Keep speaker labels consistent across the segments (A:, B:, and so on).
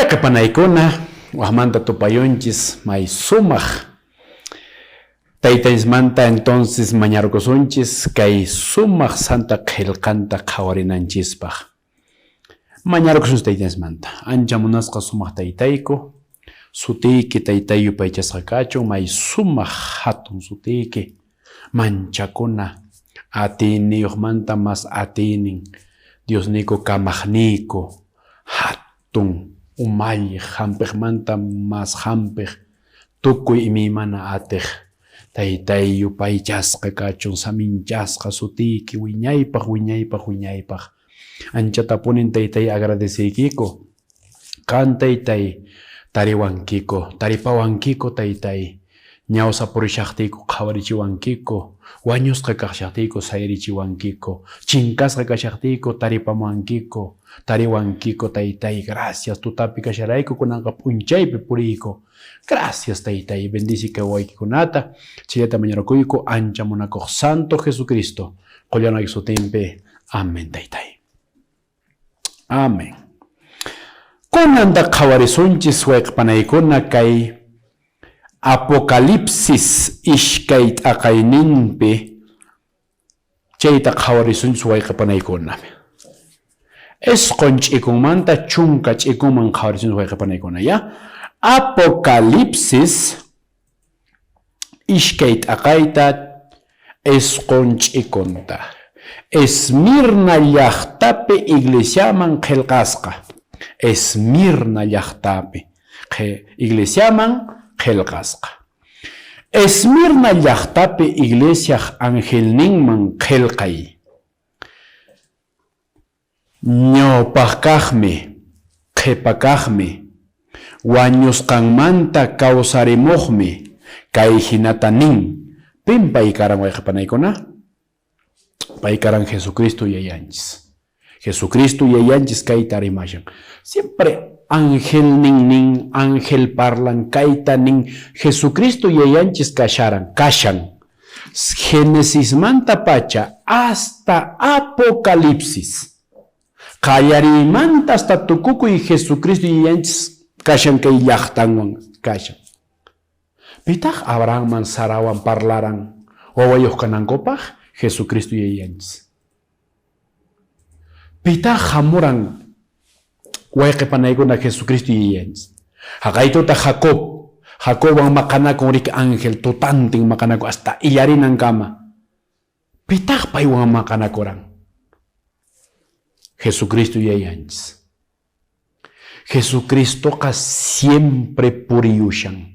A: Wayqe panaykuna, wajmanta tupayunchis may sumaq Taytanchismanta entonces mañarkusunchis kay sumaq santa qhelqanta qhawarinanchispaq. Mañarkusunchis Taytanchismanta. Ancha munasqa sumaq Taytayku, sutiyki Taytay yupaychasqa kachun, may sumaq hatun sutiyki, manchakuna atiyniyuqmanta mas atiynin, Diosniyku kamaqniyku, hatun umalliq, hampiqmanta mas hampiq, tukuy imaymana atiq. Taytay yupaychasqa kachun, saminchasqa sutiyki wiñaypaq, wiñaypaq, wiñaypaq. Anchatapunin Taytay agradeceykiku. Qan Taytay tariwankiku, taripawankiku Taytay. Ñawsa purishaqtiyku qhawarichiwankiku, wañusqa kaqshaqtiyku sayarichiwankiku, chinkasqa kashaqtiyku taripamuwankiku, tariwankiku Taytay. Gracias tutapi kasharayku kunanqa p'unchaypi puriyku. Gracias Taytay, bendice kay wawaykikunata, chayllata mañarukuyku ancha munakuq Santo Jesucristo qollanayki sutinpi. Amén Taytay. Amén. Kunanta qhawarisunchis wayqpanaykuna kay Apocalipsis iskay t'aqayninpi, chayta qhawarisunchis wayqepanaykuna. 9 ch'ikunmanta 10 ch'ikunman qhawarisunchis wayqepanaykuna, ya? Apocalipsis iskay t'aqayta 9 ch'ikunta. Esmirna llaqtapi iglesiaman qhelqasqa. Esmirna llaqtapi iglesiaman qhelqasqa. Esmirna llaqtapi iglesiaq angelninman qhelqay. Ñawpaqkaqmi, qhepakaqmi, wañusqanmanta kawsarimuqmi kay hinata nin, Pin pay karan wayqepanaykuna? Pay karan Jesucristo Yayanchis. Jesucristo Yayanchis kayta rimashan. Siempre angelnin nin, ángel parlan, kayta nin, Jesucristo Yayanchis kasharan, kashan. Genesismanta pacha hasta Apocalipsis. Qallariymanta hasta tukukuy Jesucristo Yayanchis kashan kay llaqtanwan kashan. Pitaq Abrahamman Sarawan parlaran wawayuq kanankupaq? Jesucristo Yayanchis. Pitaq hamuran wayqe panaykuna? Jesucristo Yayanchis. Haqaytuta Jacob, Jacobwan maqanakun rik ángel tutantin maqanakun hasta illarinankama. Pitaq paywan maqanakuran? Jesucristo Yayanchis. Jesucristoqa siempre puriyushan.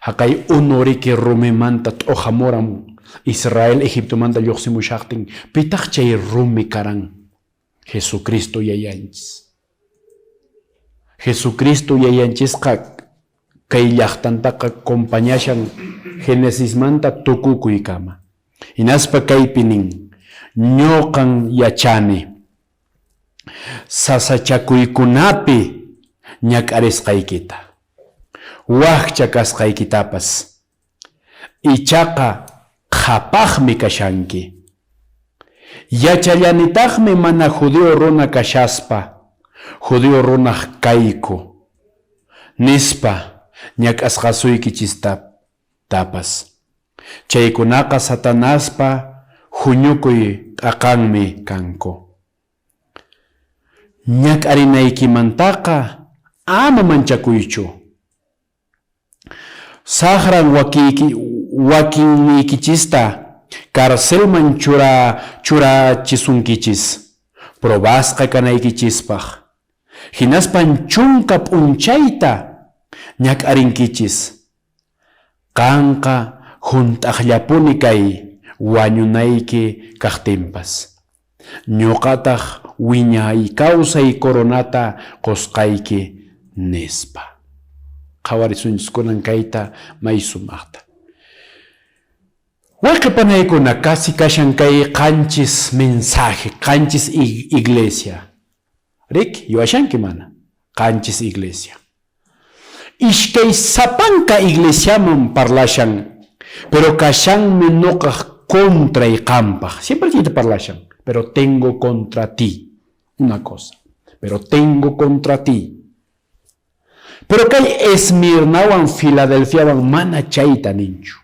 A: Haqay unu riki rumimanta t'ojamuran Israel Egiptomanta lloqsimushaqtin, pitaq chay rumi karan? Jesucristo Yayanchis. Jesucristo Yayanchisqa kay llaqtantaqa compañashan Genesismanta tukukuykama. Hinaspa kaypi nin, ñoqan yachani sasachakuykunapi ñak'arisqaykita, wakcha kasqaykitapas, ichaqa qhapaqmi kashanki. Yachallanitaqmi mana judío runa kashaspa, judío runaq kayku, nispa ñak'asqasuykichistapas. Chaykunaqa Satanaspa huñukuy t'aqanmi kanku. Ñak'arinaykimantaqa ama manchakuychu. Saqran wakinniykichista carcelman churachisunkichis, probasqa kanaykichispaq. Hinaspan 10 p'unchayta ñak'arinkichis. Qanqa hunt'aqllapuni kay wañunayki kaqtinpas. Ñoqataq wiñay kawsay coronata qosqayki, nispa. Qhawarisunchis kunan kayta may sumaqta. Wayqe panaykuna, casi kashan kay 7 mensaje, 7 iglesia. Rik, yuwashanki mana? 7 iglesia. Ishkay sapanka iglesiaman parlashan, pero kashanmi noqaq contray qampaq. Siempre chayta parlashan, pero tengo contra ti una cosa. Pero tengo contra ti. Pero kay Esmirnawan Filadelfiawan mana chayta ninchu.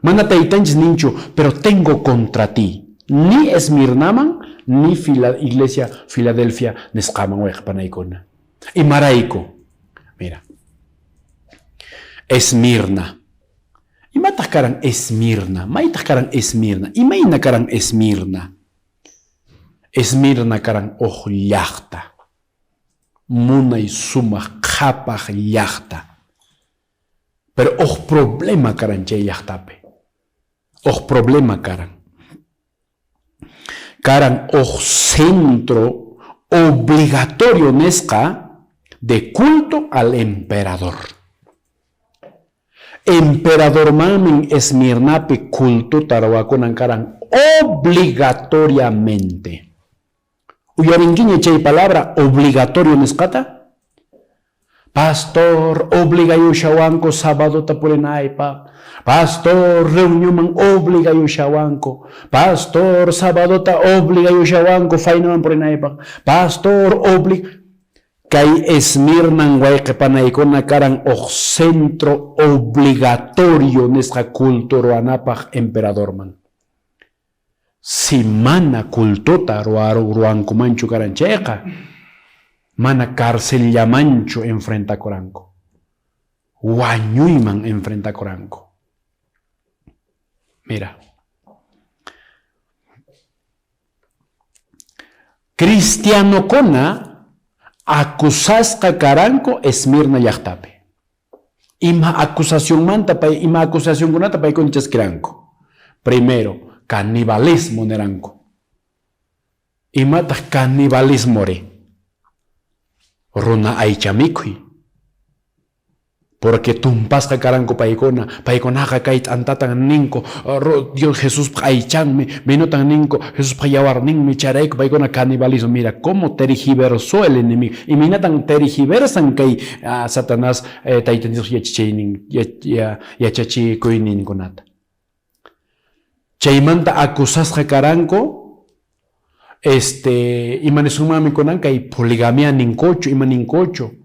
A: Mana taytanchis ninchu, pero tengo contra ti. Ni Esmirnaman, ni iglesia Filadelfia nisqaman wayqe panaykuna. Imarayku? Mira. Esmirna. Imataq karan Esmirna? Maytaq karan Esmirna? Imayna karan Esmirna? Esmirna karan uj llaqta. Munay sumaq qhapaq llaqta. Pero uj problema karan chay llaqtapi. Uj problema karan. Karan uj centro obligatorio nisqa de culto al emperador. Emperadormanmi Esmirnapi cultota ruwakunan karan obligatoriamente. Uyarinkiña chay palabra obligatorio nisqata? Pastor, obligayushawanku sabadota purinaypaq. Pastor, reunionman obligayushawanku. Pastor, sabadota obligayushawanku faynaman purinaypaq. Pastor, oblig... Kay Esmirnan wayqe panaykuna karan uj centro obligatorio nisqa culto ruwanapaq emperadorman. Si mana cultota ruwankumanchu karan chayqa, mana carcellamanchu enfrentakuranku. Wañuyman enfrentakuranku. Mira. Cristianokuna acusasqa karanku Esmirna llaqtapi. Ima acusacionmanta pay, ima acusacionkunata paykuna chaskiranku. Primero, canibalismo niranku. Imataq canibalismori? Runa aycha mikhuy. Porque tumpasqa karanku paykuna, paykunaqa kay t'antatan ninku, Dios Jesuspaq aychanmi, vinotan ninku, Jesuspaq yawarninmi, chayrayku paykuna canibalismo. Mira cómo tergiversó el enemigo. Imaynatan tergiversan kay Satanás Tayta Dios yachachiynin, yachachikuyninkunata. Chaymanta acusasqa karanku, este, ima nisunmanmi kunan kay poligamia ninkuchu, ima ninkuchu.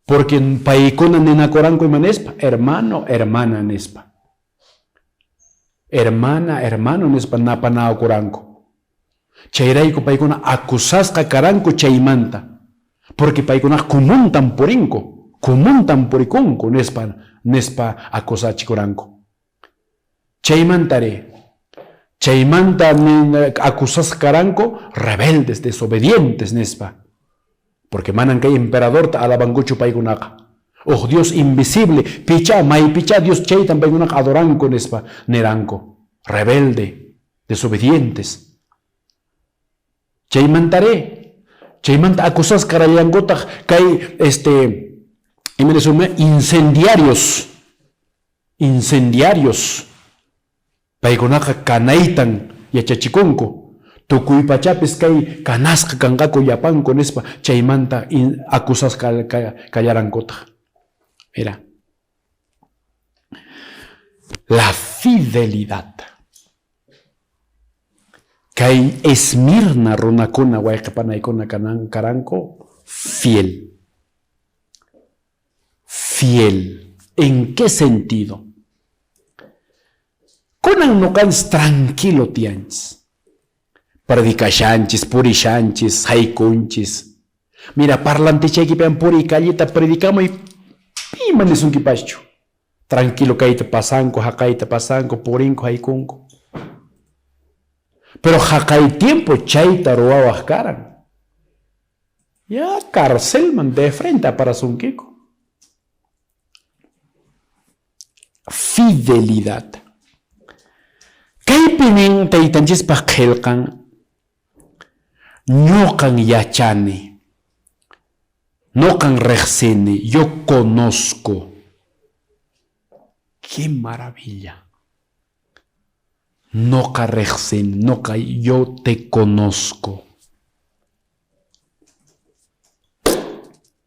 A: Porque paykuna ninakuranku ima nispa, hermano, hermana nispa. Hermana, hermano nispa napanakuranku. Chayrayku paykuna acusasqa karanku chaymanta. Porque paykuna comuntan purinku, comuntan purikunku nispa, nispa acusachikuranku. Chaymantari, chaymanta acusasqa karanku rebeldes, desobedientes nispa. Porque manan kay emperadorta alabankuchu paykunaqa. Uj Dios invisible, picha, maypicha Dios chaytan paykunaqa adoranku nispa niranku. Rebelde, desobedientes. Chaymantari, chaymanta acusasqa karallankutaq kay este ima nisunman incendiarios. Incendiarios. Paykunaqa kanaytan yachachikunku. Tukuy pachapis kay kanasqa kanqaku llapanku nispa chaymanta acusasqa kallarankutaq. Mira. La fidelidad. Kay Esmirna runakuna wayqe panaykuna kanan karanku fiel. Fiel. ¿En qué sentido? Kunan nuqanchis tranquilo tiyanchis. Predicashanchis, purishanchis, haykunchis. Mira, parlantichaykipian puriy calleta predicamuy, pima nisunkipaschu. Tranquilo kayta pasanku, haqayta pasanku, purinku, haykunku. Pero haqay tiempo chayta ruwawaq karan. Ya carcelman de frente aparasunkiku. Fidelidad. Kaypi nin taytanchispaq qillqan, ñuqan yachani, ñuqan riqsini, yo conozco. ¡Qué maravilla! Noqa riqsini, noqa yo te conozco.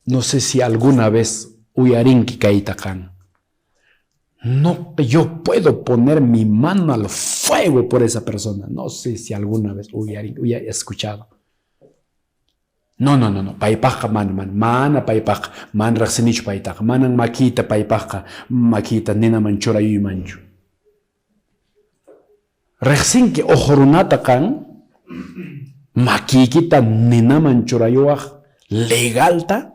A: No sé si alguna vez uyarinki kayta qan. No, yo puedo poner mi mano al fuego por esa persona. No sé si alguna vez uyarin, uya escuchado. No, no, no, no. Paypaqqa mana, mana, mana paypaqqa, mana riqsinichu paytaqa. Manan makiyta paypaqqa, makiyta ninaman churayuymanchu. Riqsinki uj runata qan makiykita ninaman churayuwaq legalta?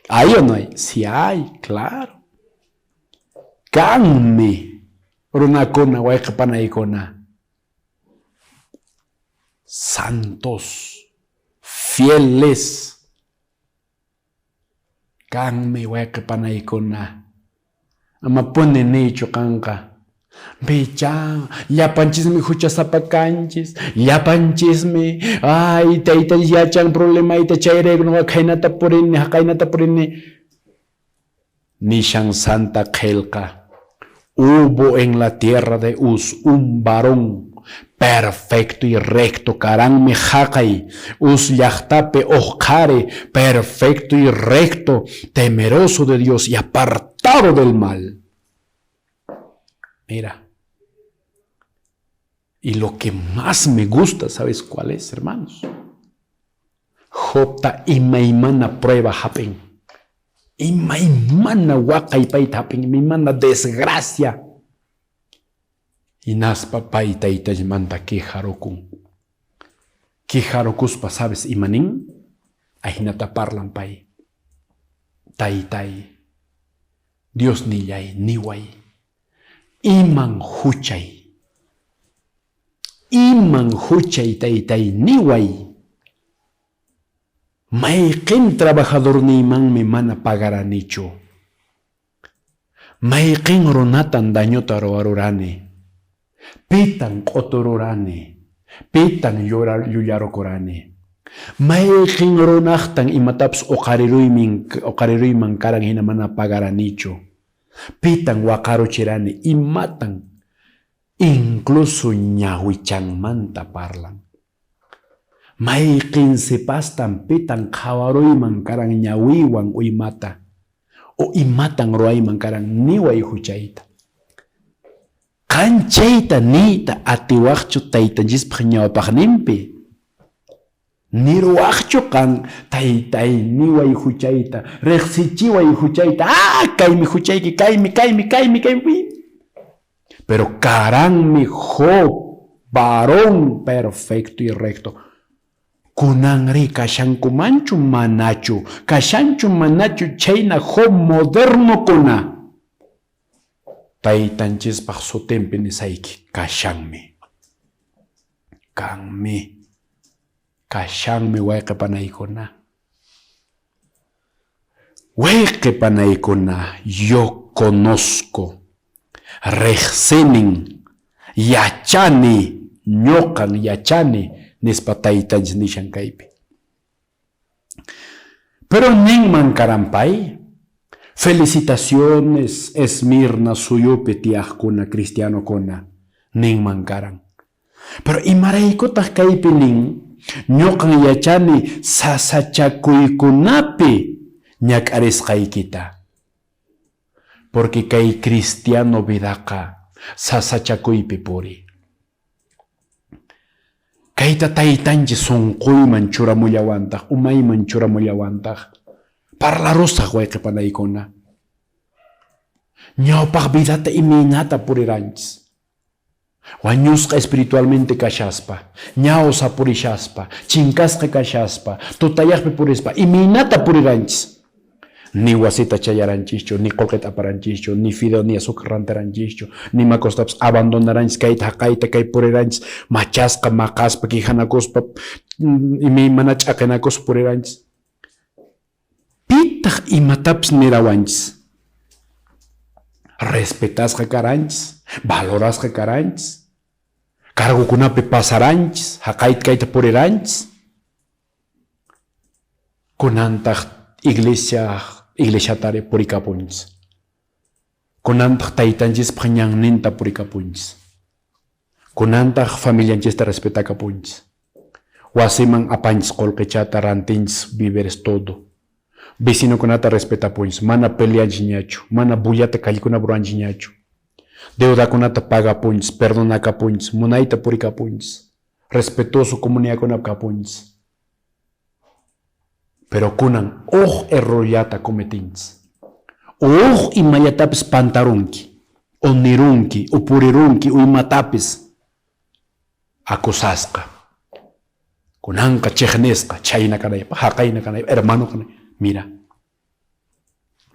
A: ¿Hay o no hay? Sí hay, claro. Kanmi runakuna, wayqe panaykuna. Santos, fieles. Kanmi wayqe panaykuna. Amapuni niychu qanqa. Bicha, llapanchismi huchasapa kanchis, llapanchismi, ay, tayta yachan problemayta chayrayku nuqa khaynata purini, haqaynata purini. Nishan Santa Qelqa. Hubo en la tierra de Uz un varón perfecto y recto, karanmi haqay Uz llaqtapi uj qhari perfecto y recto, temeroso de Dios y apartado del mal. Mira. Y lo que más me gusta, ¿sabes cuál es, hermanos? Jobta imaymana prueba hap'in. Imaymana waqay payta hap'in, imaymana desgracia. Hinaspa pay taytallamanta quejarukun. Quejarukuspa, ¿sabes imanin? Ahinata parlan pay. Taytay, Dios nillay, niway. Iman huchay. Iman huchay taytay, niway. Mayqin trabajadorniymanmi mana pagaranichu. Mayqin runatan dañota ruwarurani. Pitan q'utururani. Pitan llullarukurani. Mayqin runaqtan imatapas uqariruyman karan hina mana pagaranichu. Pitan waqaruchirani. Imatan incluso ñawichanmanta parlan. Mayqin sipastan pitan qhawaruyman karan ñawiywan uymata. O imatan ruwayman karan niway huchayta. Qan chayta niyta atiwaqchu taytanchispaq ñawpaqninpi. Niruwaqchu qan taytay niway huchayta, riqsichiway huchayta, ah, kaymi huchayki, kaymi, kaymi, kaymi, kaymi. Pero karanmi Job, varón perfecto y recto. Kunanri kashankumanchu manachu, kashanchu manachu chayna Job modernokuna. Taytanchispaq sutinpi nisayki, kashanmi. Kanmi. Kashanmi wayqe panaykuna. Wayqe panaykuna, yo conozco, riqsinin, yachani, ñuqan yachani, nispa taytanchis nishan kaypi. Pero ninman karan pay, felicitaciones Esmirna suyupi tiyaqkuna, cristianokuna, ninman karan. Pero imaraykutaq kaypi nin, ñuqan yachani sasachakuykunapi ñak'arisqaykita. Porque kay cristiano vidaqa sasachakuypi puri. Kayta taytanchis sunquyman churamullawantaq, umayman churamullawantaq. Parlarusaq wayqe panaykuna. Ñawpaq vidata imaynata puriranchis. Wañusqa espiritualmente kashaspa, ñawsa purishaspa, chinkasqa kashaspa, tutayaqpi purispa, imaynata puriranchis. Ni wasita chayaranchischu, ni qullqita aparanchischu, ni fideo ni azúcar rantiranchischu, ni makostapas abandonaranchis, kayta haqayta kay puriranchis, machasqa, maqaspa, quejanakuspa, imaymana ch'aqinakuspa puriranchis. Pitaq imatapas nirawanchis? Respetasqa karanchis, valorasqa karanchis, cargokunapi pasaranchis, haqayta kayta puriranchis. Kunantaq iglesia, iglesiatari purikapunchis. Kunantaq taytanchispaq ñanninta purikapunchis. Kunantaq familianchista respetakapunchis. Wasiman apanchis qullqichata rantinchis víveres todo. Vecinokunata respetapunchis, mana peleanchisñachu, mana bullata callekunapi ruwanchisñachu. Deudakunata pagapunchis, perdonakapunchis, munayta purikapunchis. Respetuoso comunidadkunapi kapunchis. Pero kunan huk errorllata cometinchis. Huk imallatapis pantarunki, o nirunki, o purirunki, o imatapis acusasqa. Kunanqa chiqnisqa, chhayna kanaypaq, haqayna kanaypaq, hermano kanaypaq. Mira,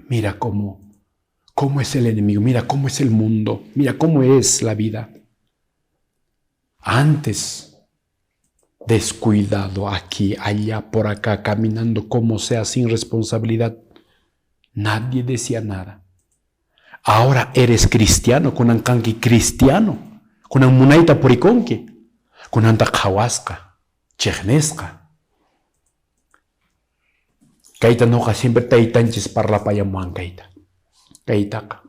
A: mira cómo es el enemigo, mira cómo es el mundo, mira cómo es la vida. Antes, descuidado aquí, allá, por acá, caminando como sea, sin responsabilidad, nadie decía nada. Ahora eres cristiano, kunan kanki cristiano, kunan munayta purikunki, kunanta qhawasqa, chiqnisqa. Kayta noqa siempre taytanchis parlapayamuwan kayta. Kaytaqa.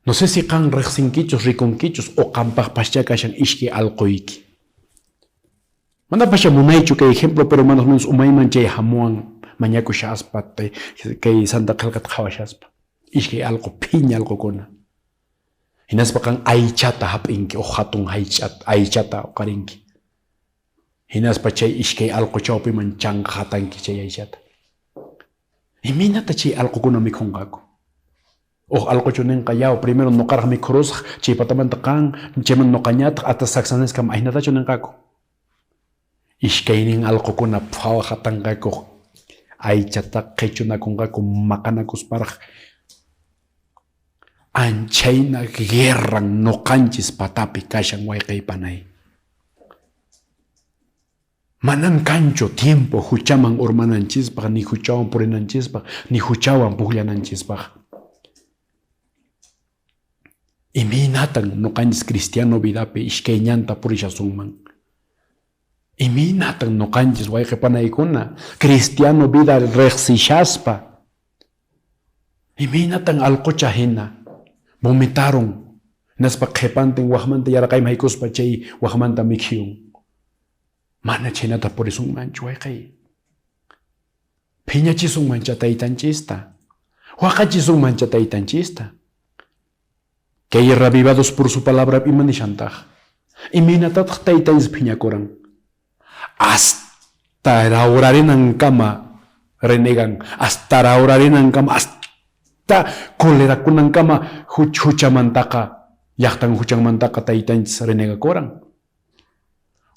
A: No sé si qan riqsinkichus, rikunkichus o qampaqpaschá kashan iskay alquyki. Manapascha munaychu kay ejemplo, pero más o menos umayman chay hamuwan mañakushaspa, kay Santa Qillqata qhawashaspa. Iskay alqu, phiña alqukuna. Hinaspa qan aychata hap'inki, uj hatun aychata uqarinki. Hinaspa chay iskay alqu chawpiman chanqatanki chay aychata. Imaynata chay alqukuna mikhunqaku? Uj alquchu ninqa, yaw, primero noqaraq mikhurusaq, chay patamanta qan, chayman noqañataq, hasta saksaneskama, ahinatachu ninqaku? Iskaynin alqukuna phawa hatanqaku, aychata qhichunakunqaku, maqanakusparaq. Anchayna guerran noqanchis patapi kashan wayqey panay. Manan kanchu tiempo huchaman urmananchispaq, ni huchawan purinanchispaq, ni huchawan pukllananchispaq. Imaynatan noqanchis cristiano vidapi iskay ñanta purishasunman? Imaynatan noqanchis wayqe panaykuna cristiano vida riqsishaspa? Imaynatan alqucha hina vomitarun, hinaspa qhipantin waqmanta yarqayman haykuspa chay waqmanta mikhiyun? Mana chhaynata purisunmanchu, wayqey. Phiñachisunmancha taytanchista, waqachisunmancha taytanchista. Kay Reavivados por su palabra ima nishantaq? Imaynatataq taytanchis phiñakuran? Hasta rawrarinankama renegan, hasta rawrarinankama, hasta colerakunankama huchamantaqa, llaqtan huchanmantaqa taytanchis renegakuran.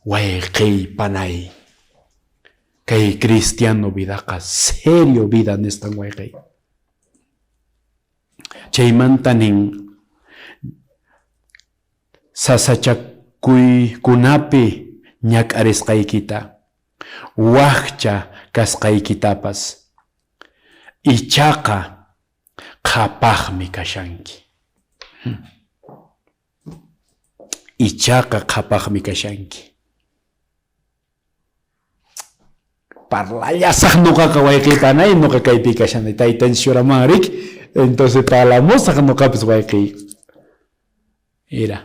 A: Wayqey panay, kay cristiano vidaqa serio vida nisqan wayqey. Chaymanta nin, sasachakuykunapi ñak'arisqaykita, wakcha kasqaykitapas, ichaqa qhapaqmi kashanki. Ichaqa qhapaqmi kashanki. Parlallasaq noqaqa wayqey panay, noqa kaypi kashani, taytanchis churaman rik, entonces parlamusaq noqapis wayqey. Mira.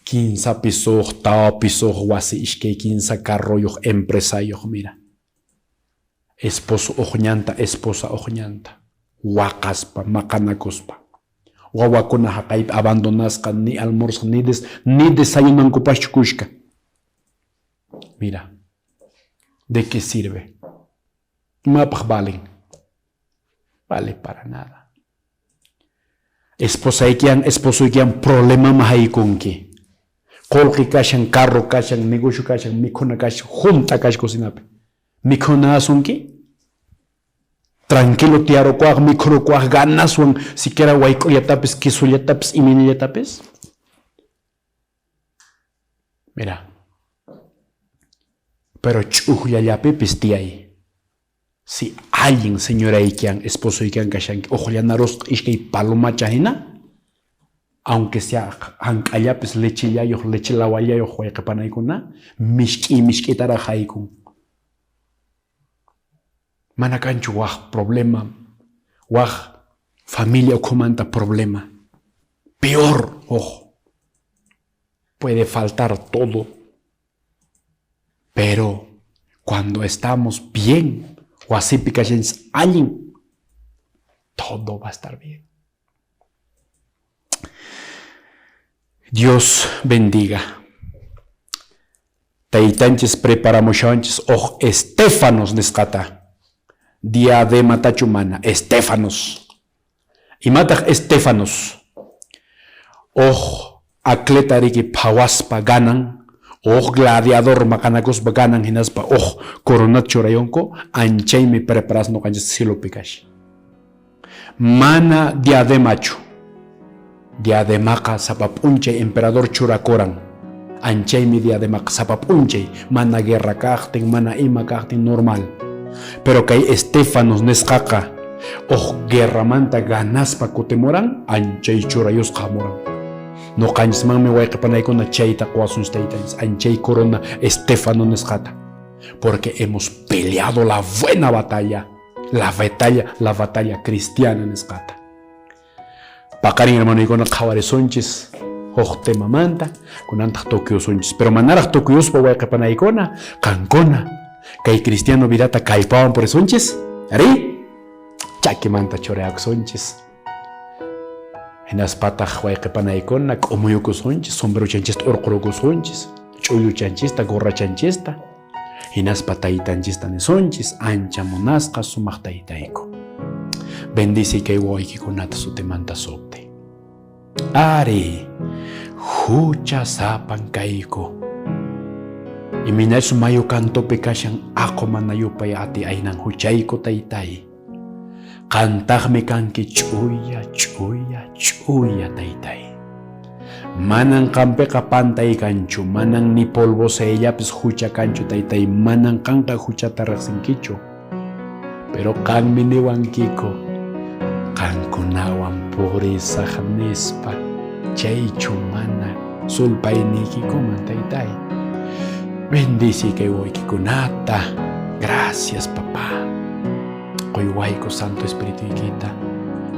A: Kinsa pisoq, tawa pisoq wasi, iskay kinsa carroyuq, empresayuq, mira. Esposo uq ñanta, esposa uq ñanta. Waqaspa, maqanakuspa. Wawakuna haqaypi abandonasqa, ni almuerzaq, ni des, ni desayunankupaschu kushka. Mira, ¿de qué sirve? Imapaq valen? Vale para nada. Esposaykiwan, esposoykiwan problemaman haykunki. Qolqe kashan, carro kashan, negocio kashan, mikhuna kashan, hunt'a kashan cocinapi. Mikhuna asunki? Tranquilo tiyarukuwaq, mikhurukuwaq, ganaswan siquiera wayk'ullatapis, quesollatapis, imaynallatapis. Mira. Pero ch'ujllallapipis tiyay. Si allin señoraykiwan, esposoykiwan kashanki, uqllanarusqa iskay palomacha hina, aunque sea hank'allapis lechillayuq, leche lawallayuq wayqe panaykuna, misk'i misk'itaraq haykun. Mana kanchu waq problema, waq familia ukhumanta problema. Peor, ojo, puede faltar todo. Pero cuando estamos bien, wasipi kashanchis allin, todo va a estar bien. Dios bendiga. Taytanchis preparamushawanchis huk Estefanos nisqata. Diadematachu mana, Estefanos. Imataq Estefanos? Huk atleta riki phawaspa ganan, huk gladiador maqanakuspa ganan hinaspa huk coronata churayunku, anchaymi preparas ñuqanchis cielopi kashan. Mana diademachu. Diademaqa sapa p'unchay emperador churakuran. Anchaymi diademaqa sapa p'unchay, mana guerra kaqtin, mana ima kaqtin, normal. Pero kay Estefanos nisqaqa huk guerramanta ganaspa kutimuran, anchay churayusqa hamuran. Ñuqanchismanmi wayqe panaykuna chayta quwasunchis taytanchis, anchay corona Estefano nisqata. Porque hemos peleado la buena batalla. La batalla, la batalla cristiana nisqata. Paqarin hermanoykuna qhawarisunchis huk temamanta, kunantaq tukuyusunchis. Pero manaraq tukuyuspa wayqe panaykuna, qankuna kay cristiano vidata kallpawan purisunchis, ari? Chakimanta churayakusunchis. Hinaspataq wayqe panaykuna k'umuyukusunchis, sombreruchanchista urqurukusunchis, ch'ulluchanchista, gorrachanchista. Hinaspa taytanchista nisunchis, ancha munasqa sumaq taytayku. Bendice kay wawaykikunata sutimanta supti. Ari, hucha sapan kayku. Imaynachus mayu kantupi kashan aqo mana yupay ati aynan huchayku taytay. Qantaqmi kanki ch'uya, ch'uya, ch'uya taytay. Manan qampiqa pantay kanchu, manan ni polvoseyllapis hucha kanchu taytay, manan qanqa huchata riqsinkichu. Pero qanmi niwankiku, qankunawan purisaq nispa, chaychu mana sulpayniykikuman taytay. Bendice kay wawaykikunata. Gracias, papá. Quywayku Santo Espirituykita.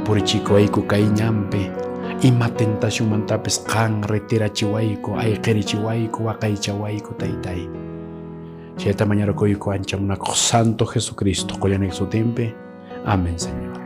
A: Purichikuwayku kay ñanpi. Ima tentacionmantapis qan retirachiwayku, ayqirichiwayku, waqaychawayku, taytay. Chayta mañarukuyku ancha munakuq Santo Jesucristo qullanayki sutinpi. Amén, Señor.